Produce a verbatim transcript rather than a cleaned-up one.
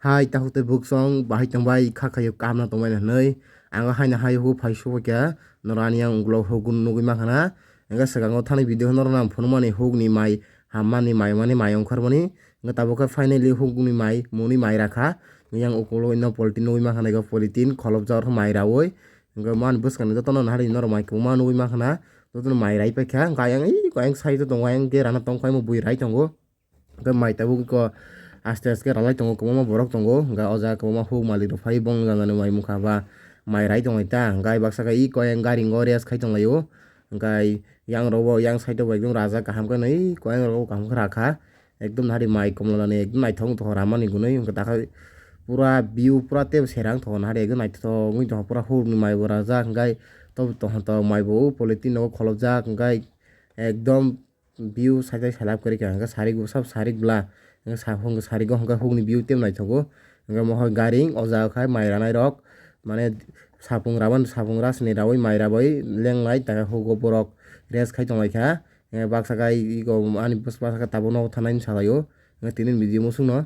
Hai takhuk tei buksong bahai tongbai kha khaio kaham no tongmani hwnwi. Ang haino hai huk phai subaikha norani ang ukulok huk nugwi mankha na. Hwnkhe swkango thani video norokno ang phunukmani hukni mai hammani mai mani mai ongkharmani. Hwnkhe tabuk khe finally hukni mai muni mai rakha. Yang ukulok no polythene nugwi mankha na, polythene kholopjak mai raui. Hwnkhe mani bwskangni jotono nahari norok mai kwbangma nugwi mankha na. Jotono mai rai paikha hwnkhe ayang iko ayang side o tongo, ayang gerano tongkha, omo bui rai tongo. Hwnkhe mai tabuk iko aste aste ralai tongo, kwbangma borok tongo. Hwnkhe o jaga kwbangma huk malik rok phai bong jani mai mukha ba mai rai tongo ta. Hwnkhe baksa khe iko ayang gari o rest khai tonglaio. Hwnkhe yang rok bo yang side o bo ekdom rajak kaham khe nai, iko ayang rok bo kaham khe rakha. Ekdom nahari mai komla nani ekdom naithok wng tongkha ramani gunui, hwnkhe takha pura view pura tei serang tongkha nahari ekdom naithok wngwi tongkha, pura hukni mai bo rajak, hwnkhe tok tok mai bo o polythene nogo kholopjak, hwnkhe ekdom view sajak salak kwrwi kha, hwnkhe sarik bwsa sarik bwla, hwnkhe sa-, hwnkhe sarigo hwnkhe hukni view tei naithogo, hwnkhe mohor gari o jaga khai mai ranai rok, mane sapung raban sapung rasni raui mai rabai lenglai, takhe hugo borok rest khai tonglaikha. Eh, baksa kai iko ani bwskango tabuk nogo thanai bwsalaio. Tini video muchungno.